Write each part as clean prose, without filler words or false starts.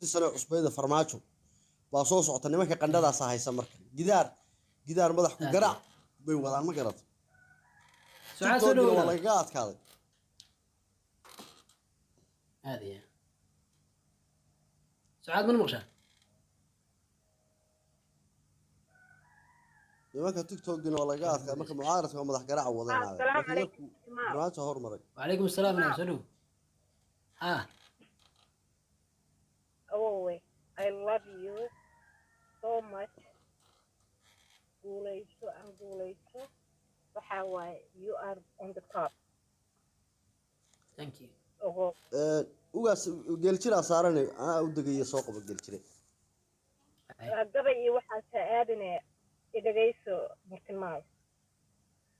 Sano cusbayda Farmaajo baa soo socota. Nimanka qandhadaasa haysa marka gidaar gidaar madax ku garaac bay wadaan, ma garata? Sucaad, soo TikTokina waa dhawow. lagaga adkaaday. Aad iyo Sucaad, mana maqshaa? Nimanka TikTokina waa lagaga adkaaday. Marka mucaaradka waa madax garaaca wadanaayo. Asalaamu marka calaykum. yarku Farmaajo hormaray. وعليكم السلام. نعم, soo dhawow ha. Awowe, I love you so much. Guulayso aan guulayso. Waxaa waaye, you are on the top. Thank you. Ogo. Ugaas geeljiraa saaran, anaa u degaya, soo qabo geeljire. Gabay iyo waxaas ha aadine, idhagayso, Murtimaal.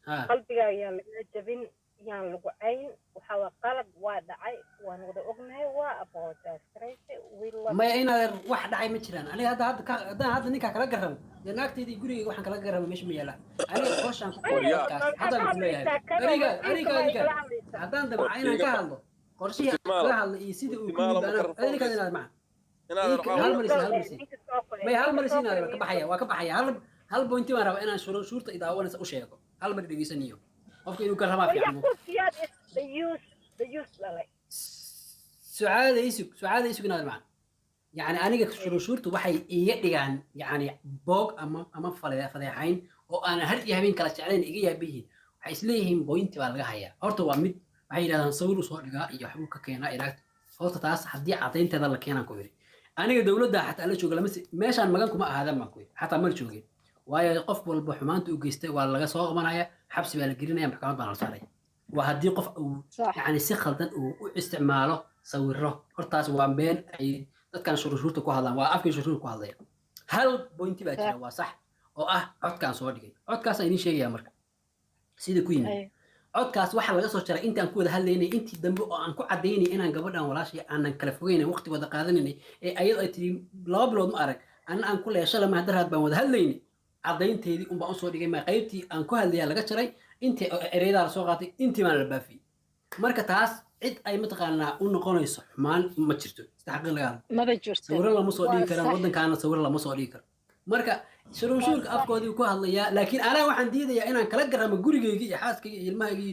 Ha. Qalbigaa yaan lagaa jabin, yaan lagu cayn. Waxaa waa qalad waa dhacay, waan wada ognahay, waa apologize garaysay. We love Maya, inaad wax dhacay ma jiraan. Aniga hadda haddaan hadda ninkaa kala garramo, dee naagtayda iyo gurigayga waxaan kala garramo meesha ma yaalaan. Aniga qorshaan ku qoray codkaas haddaan ku leeyahay. Aniga haddaan damca inaan ka hadlo qorshihii aan kala hadlay iyo sidii uu ku yimid anaa inaad maca hal mar isi, hal mar isi, may hal mar isi inaad ka baxaya, waa ka baxaya. Hal point baan rabaa inaan shuruurta idaawanaysa u sheego. Hal mar dhegeysaniyo qofka inuu garramaa fiican. Yacquub Siyaad is the use the use dhalay. Sucaada isug, Sucaada isug, inaad macna yani aniga shuruushuurtu waxay iiga dhigaan yani boog ama fadeexayn oo aanan har iyo habeen kala jeclayn, iga yaaban yihiin. Waxay isleeyihiin point baa laga hayaa. Horta waa mid waxay yidhahdaan sawir uu soo dhigaa iyo waxbuu ka keenaa ilaagta. Horta taas haddii caddaynteeda la keenaan ku yidhi, aniga dowladda xataa la jooga lama meeshaan magan kuma ahaadan baan ku yidhi, xataa mala joogin, waayo qof walba xumaanta u geystay waa laga soo qabanaya, xabsi baa la gelinaya, maxkamad baa la saaraya. Waa haddii qof uu yani si khaldan uu u isticmaalo sawiro. Hortaas waa been ay dadkan shuruushuurta ku hadlaan, waa afkii shuruushuurta ku hadlaya. Hal point baa jira, waa sax, oo ah codkaan soo dhigay. Codkaasaan idiin sheegaya marka sida ku yimid. Codkaas waxaa laga soo jaray intaan ku wada hadlaynay, intii dambe oo aan ku cadaynay inaan gabadhan walaashay aanan kala fogeynay, waqti wada qaadanaynay, ee ayad ay tiri 2 bilood ma arag, anna aan ku leeyahay shalay mahadaraad baan wada hadlaynay. Caddaynteedii unbaan usoo dhigay. Ma qaybtii aan ku hadlayaa laga jaray, intii ereydaa la soo qaatay, intii baan la baafiyey. Marka taas cid ay mataqaanaa u noqonayso xumaan ma jirto, sida xaqiiq laga hadlo. Maba jirto. Sawiro lama soo dhigi Waa karaan. sax. Waddankaana sawiro lama soo dhigi karo. Marka shuruushuurka afkoodii ku hadlayaa, laakiin anaa waxaan diidayaa inaan kala garamo gurigayga iyo xaaskayga iyo ilmahayga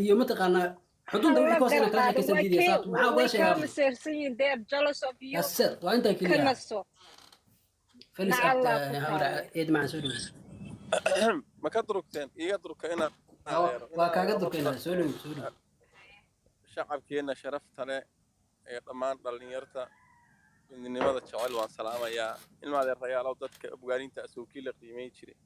iyo mataqaanaa xudunta wixii ka hoos inaan kala sheekaysan diidaya. Sababto maxaa Way ugala sheegaa? Kaa maseersan yihiin. They are jealous of you. That's it. Waa intaa Ka keliya. naso. Felis. Nacallaa ku taale. Eed macaan, soo dhowo. Ma ka durugteen? Iiga durka inaad Waa kaaga durkaynaa, soo dhowo, soo dhowo. Shacabkeenna sharafta leh ee dhammaan dhallinyarta midnimada jecel waan salaamayaa. Ilma adeerayaalow, dadka abwaaniinta asowkii la qiimeyn jiray,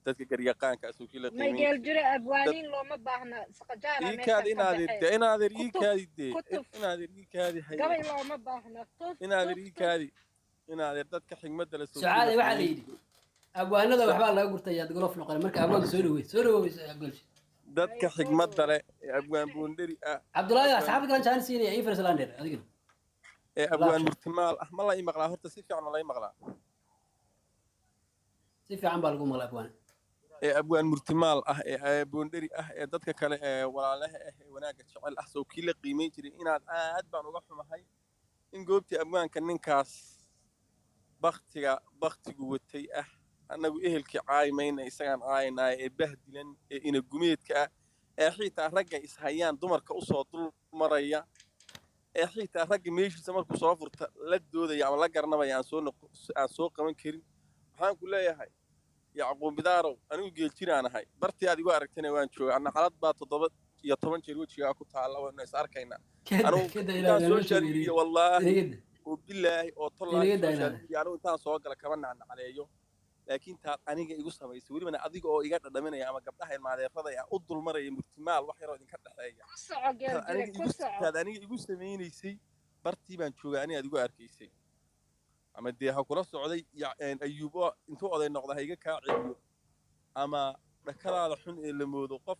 dadka garyaqaanka asowkii la qiimeyn Miguel jiray. Jire, abwaaniin looma baahna, saqajaana Iikaadi meesha ka inaadeer baxee. De inaadeer Kutub, iikaadi dee kutub. Inaadeer iikaadi haye. Gabay looma baahna, tuf Inaadeer tuf tuf. iikaadi inaadeer, dadka xigmadda la sowkii Sucaade la waxaa la qiimeyn yidhi abwaanada waxbaa laga gurtayaa golof noqon. Marka abwaanka soo dhowey, soo dhowey golshi. Dadka xigmadda leh ee abwaan Boondheri ah, Cabdullaahi, abwaan asxaabta kalan jaan siinaya ii farslander adigana. Ee abwaan Laabsha. Murtimaal ah, ma la ii maqlaa horta? Si fiican ma la ii maqlaa? Si fiican baa lagu maqlaa, abwaane. Ee abwaan Murtimaal ah, ee Boondheri ah, ee dadka kale ee walaalaha ah ee wanaagga jecel ah, soo kii la qiimeyn jiray, inaad aad baan uga xumahay in goobtii abwaanka ninkaas baktiga baktigu watay ah. Annagu ehelkii caayi mayna, isagaan caayinaaya, ee bahdilan ee inagumeedka ah, ee xitaa ragga ishayaan dumarka usoo dul maraya, ee xitaa ragga meeshiisa markuu soo furta la doodaya ama la garanabaya, aan soo noqo aan soo qaban karin. Waxaan ku leeyahay Yacquub Bidaarow, anigu geeljiraan ahay, bartii aad igu aragtana waan jooga. Anna xalad baa 17 jeer wejigaa ku taalla, waynu is arkaynaa. Anigu Kada intaan ilaa social media, wallaahi Inaga oo bilaahi oo tollaahi, inaga social daa. media anigu intaan soo gala kama nacnacleeyo, laakiin taad aniga igu samaysay, welibana adiga oo iga dhadhaminaya ama gabdhaha ilmaadeerada ah u dulmaraya Murtimaal, wax yaroo idinka dhexeeya. Ku soco, Geel taad Jire, aniga ku igu soco. Taad aniga igu samaynaysay bartii baan joogaa, aniga aad igu arkaysay, ama dee ha kula socday Ayuub oo intuu oday noqda ha iga kaa celiyo, ama dhakadaada xun ee la moodo qof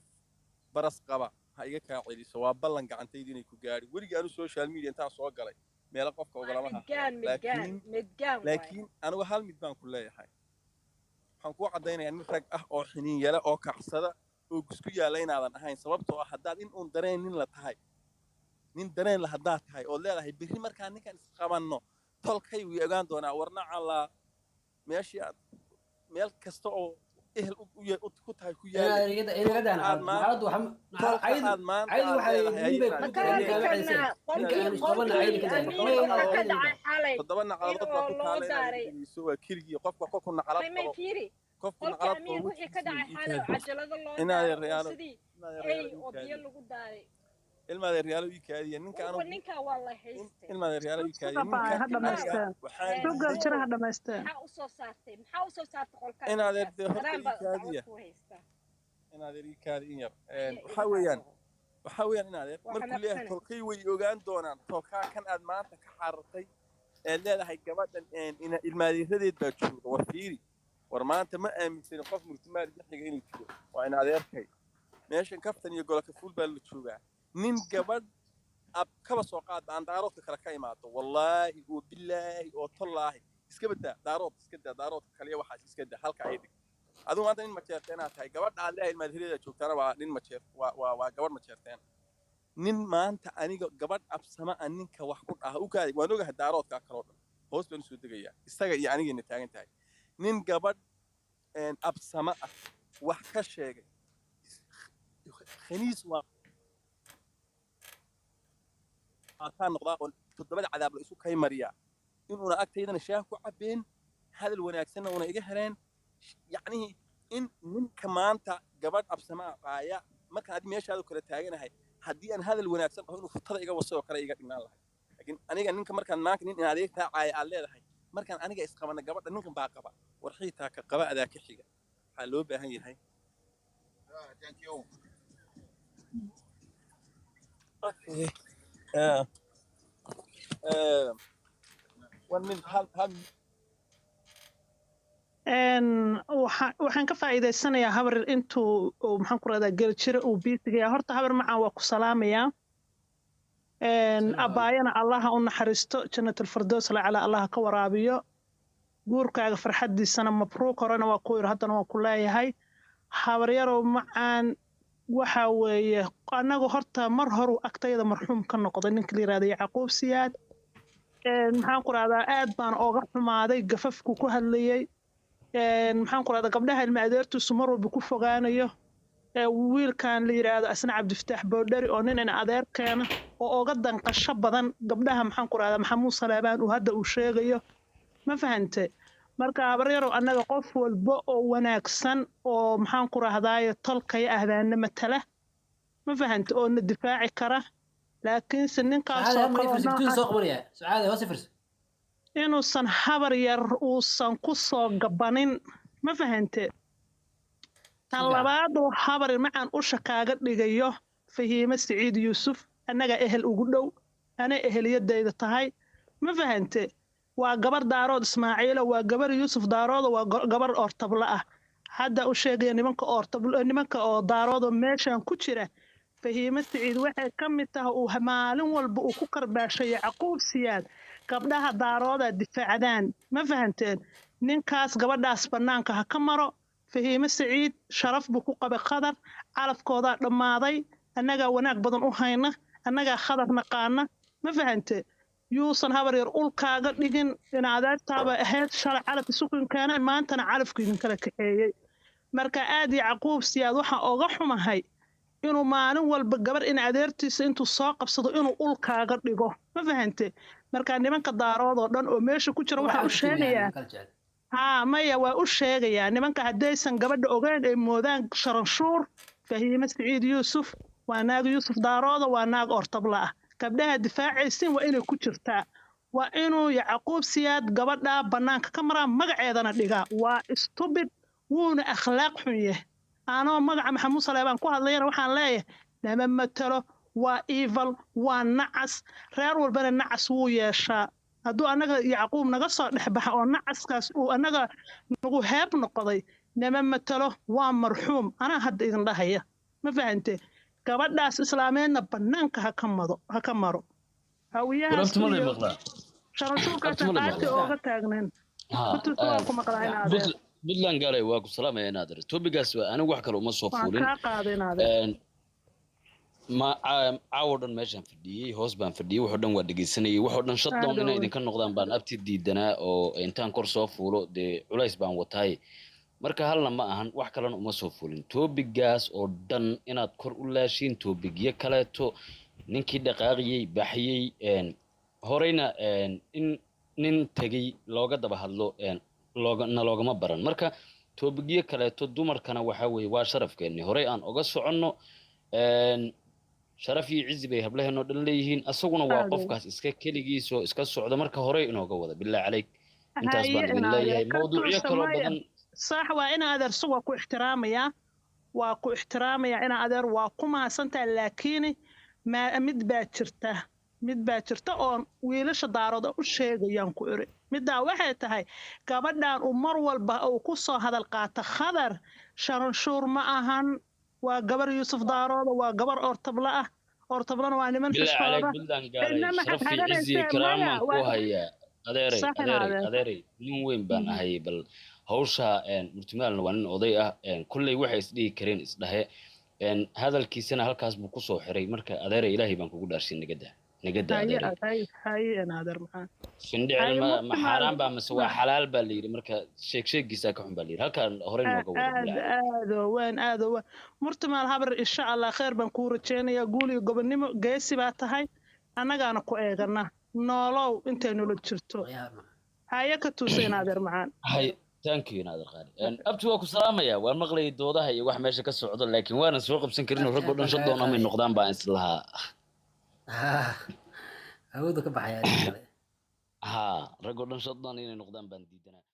baras qaba ha iga kaa celiso. Waa ballan gacantaydu inay ku gaadhin. Weligii anu social media intaan soo galay meelo qofka Waa ogalama hadlo. Midgaan, midgaan, laakiin midgaan waaye. Laakiin anigu hal mid baan ku leeyahay, waxaan kuu caddaynayaa nin rag ah oo xiniin yala oo kacsada oo gusku yaalla inaadan ahayn, sababtoo ah haddaad in uun dareen nin la tahay, nin dareen la haddaad tahay ood leedahay berri markaan ninkan isqabanno Tolkay wii ogaan doonaa. Warna calaa meeshii aad meel kasta oo ehel ku tahay ku yaali. Tolka aad maanta aad leedahay Ma ka hadli karnaa qolkii qolkii Amiin waxa ka dhacay xalay 7 nacaladood baa ku in oo loo taala inaad daaray. dhegeyso. Waa keligii qofka kolku nacalad May qabo, fiiri, qofku qolkii nacalad Amiin qabo wixii ka dhacay xalay oo cajalado loo inaad daaray oo reyaalo sidii inaad ey reyaalo oo ii biyo kaadiya, lagu daaray. Ilmaada reyaalo ii kaadiya ninka Wuxuu anigu ninkaa waa la haystay. Ilmaada reyaalo ii kaadiya Suga baay ninka ha aniga dhamaysteen. waxaan Suga diiday jira ha dhamaysteen. Maxaa u soo saartay? Maxaa u soo saartay qolkaa inaad ninkaas? dee horta Qaraan ii baa dacwad kaadiya, ku haystaa. inaad ii kaadi in yar. Ayaa iga Waxaa weeyaan qaado. waxaa weeyaan inaad Waa markuu leeyahay xanaaqsane. tolkay way ogaan doonaan. Tolkaa kan aad maanta ka carartay eed leedahay gabadhan ilmaadeeradeed baa jooga. War fiiri, war maanta ma aaminsanin qof murtimaal xiga inuu jiro. Waa in adeerkay meeshan kaftan iyo goloka fuul baa la joogaa. Nin gabadh ab kaba soo qaadba aan daaroodka kale ka imaado, wallaahi oo bilaahi oo tollaahi, iska badaa daarood, iska daa daaroodka kaliya, waxaas iska daa halka ay dhig. Adigu maanta nin majeerteen aad tahay, gabadha aad leeyahay ilmaadeeradeeda joogtaana waa nin majeer, waa gabadh majeerteen. Nin maanta aniga gabadh absama a ninka wax ku dhaha u kaadi, waan ogahay daaroodkaa kaloo dhan hoos baan usoo degayaa, isaga iyo anigayna taagan tahay. Nin gabadh absama ah wax ka sheegay khaniis waa kaa noqdaa oo 7da cadaab la isu kay mariyaa, inuuna agtaydana shaah ku cabbeen, hadal wanaagsanna una iga heleen. Yacnihii in ninka maanta gabadh absama ah qaaya, markaan adi meeshaadu kala taaganahay, haddii aan hadal wanaagsan dhaho inuu futada iga waso oo kale iga dhignaan lahay. Laakiin aniga ninka markaan maanta nin in adeegtaa caaya aad leedahay, markaan aniga isqabana gabadha ninkan baa qaba, war xiitaa ka qaba adaa ka xiga. Waxaa loo baahan yahay. Okay. One minute, hal Waxaan ka faa'iidaysanayaa habar intuu uu maxaan ku rahdaa geli jira uu biisigaya. Horta habar macaan waa ku salaamayaa. Abbaayana Allaha u naxariisto, Jannatul Firdaws lacala Allaha ka waraabiyo. Guurkaaga farxaddiisana mabruuq. Horena waa ku yiri, haddana waa ku leeyahay habaryarow macaan. Waxa weeye annagu horta mar horuu agtayda marxuum ka noqday ninka la yidhahda Yacquub Siyaad. Maxaan ku rahdaa, aad baan ooga xumaaday gafafku ku hadlayay. Maxaan ku rahdaa, gabdhaha ilma adeertiisu mar walba ku fogaanayo. Wiilkan la yidhaahdo asna Cabdifataax Boodhari oo nin in adeerkeena oo ooga danqasho badan gabdhaha, maxaan ku rahdaa, Maxamuud Saleebaan uu hadda uu sheegayo, ma fahante? Marka habaryarow, annaga qof walba oo wanaagsan oo maxaan ku rahdaaye tolkaya ah baana matala, ma fahante, oo na difaaci kara. Laakiinse ninkaasoo Sucaade kale oo farsi noocaas soo qabanaya. Sucaade hoose farsi. Inuusan habar yar uusan ku soo gabanin, ma fahante? Tan Sifiican. labaad oo habar macaan usha kaaga dhigayo, Fahiime Siciid Yuusuf annaga ehel ugu dhow, ana eheliyadayda tahay, ma fahante? Waa gabar Daarood Ismaaciila, waa gabar Yuusuf Daaroodo, waa gabar oortabla ah. Hadda u sheegaya nimanka oortablo, nimanka oo Daaroodo meeshan ku jira, Fahiime Siciid waxay ka mid tahay uu maalin walba uu ku karbaashay Yacquub Siyaad gabdhaha Daarooda difaacdaan, ma fahanteen? Ninkaas gabadhaas bannaanka ha ka maro. Fahiime Siciid sharaf buu ku qabay Khadar, calafkoodaa dhammaaday. Annagaa wanaag badan u hayna, annagaa Khadar naqaana, ma fahante? Yuusan habar yar ulkaaga dhigin. In adeertaaba ahayd shalay calaf isukin keenay, maantana calafku idinkala kaxeeyey. Marka aad Yacquub Siyaad waxaan oga xumahay inuu maalin walba gabar in adeertiisa intuu soo qabsado inuu ulkaaga dhigo, ma fahante? Marka nimanka Daarood oo dhan oo meesha ku jira waxaan Waxaa u u tilmaamay sheegayaa kala jecel. Haa, maya, waa u sheegayaa nimanka haddaysan gabadha ogeyn ay moodaan sharanshuur, Fahiime Siciid Yuusuf waa naag Yuusuf Daarooda, waa naag ortabla ah. Gabdhaha difaacaysin waa inay ku jirtaa. Waa inuu Yacquub Siyaad gabadha bannaanka ka maraa, magaceedana dhigaa. Waa stupid, wuuna akhlaaq xun yahay. Anoo magaca Maxamuud Saleebaan ku hadlayana waxaan leeyahay nama matalo, waa evil, waa nacas. Reer walbana nacas wuu yeeshaa. Hadduu annaga Yacquub naga soo dhex baxa oo nacaskaas uu annaga nagu heeb noqday, nama matalo, waa marxuum. Anaa hadda idin dhahaya, ma fahante? Gabadhaas islaameedna bannaanka ha ka mado, ha ka maro. Hawiyahaas Warabta ma lay iyo maqlaa? sharanshuurkaas Warabta ma lay qaati maqlaa? ooga taagneen. Ha, Kutusu waa ku maqlaa in adeer. Puntland gaalay waa ku salaamaya in adeer. Topigaas waa anigu wax kale uma soo Waan fuulin. kaa qaaday in adeer. Ma caawo dhan meeshaan fadhiyey, hoos baan fadhiyey, waxoo dhan waa dhegeysanayay, waxoo dhan shutdown Aad inay oo idinka noqdaan baan abti diidanaa oo intaan kor soo fuulo dee culays baan wataay. Marka halna ma ahan, wax kalena uma soo fuulin topic-gaas oo dhan inaad kor u laashiin topic-yo kaleeto. Ninkii dhaqaaqiyey baxiyey horeyna in nin tegey looga daba hadlo looga na loogama baran. Marka topic-yo kaleeto, dumarkana waxaa weeye waa sharafkeenni, horey aan oga soconno. Sharaf iyo cizi bay hablaheenoo dhan leeyihiin, asaguna waa Aad oo qofkaas iska keligiisoo iska socda. Marka horey inooga wada, bilaa caleyk, intaas Haye baan idin inaadeer leeyahay. ka Mawduucyo tuusa kaloo maya. badan. Sax waa ina adeer, su waa ku ixtiraamayaa, waa ku ixtiraamayaa ina adeer, waa ku mahadsantahay, laakiin ma mid baa jirta, mid baa jirta oon wiilasha Daarooda u sheegayaan ku iri. Middaa waxay tahay gabadhan uu mar walba uu ku soo hadal qaata Khadar Sharanshuur ma ahan, waa gabar Yuusuf Daarooda, waa gabar Oortabla ah, Oortablana waa niman Bilaa caleyk xishooda. Buntland gaalay, Cidna ma sharaf iyo cizi iyo xadxadanaysee maya. karaamaan ku Waa hayaa, adeeray. Sax ina Adeeray, adeer. adeeray, nin weyn baan ahay. Bal hawsha Murtimaalna waa nin oday ah, kolley waxay isdhihi kareen isdhahe, hadalkiisana halkaas buu kusoo xiray. Marka adeeray, Ilaahay baan kugu dhaarshay, nagada, nagada. Haye. Adeeray. Haye, haye ina adeer maxaa Findhicil haye ma Murtimaal xaaraan baa mise waa xalaal baa la yidhi. Marka sheeg sheegiisaa ka xun baa la yidhi. Halkaan horey nooga wada, aad bilaa caleyk. Aad oo weyn, aad oo weyn, Murtimaal habar. Insha Allah khayr baan kuu rajeynayaa, guul iyo gobonnimo. Geesi baa tahay, annagaana ku eegana. Noolow intay nolol jirto. Haye, ka tuusa in adeer macaan. Hay, thank you, naadir qaali. Abti waa ku salaamaya. Waan maqlayay doodaha iyo wax meesha ka socdo, laakiin waanan soo qabsan karin oo Abti rag oo aad dhan baan kaaga shutdown amay qaaday. noqdaan baan islahaa. Awoodu ka baxaya adii kale. Haa, rag oo dhan shutdown inay noqdaan baan diidanaa.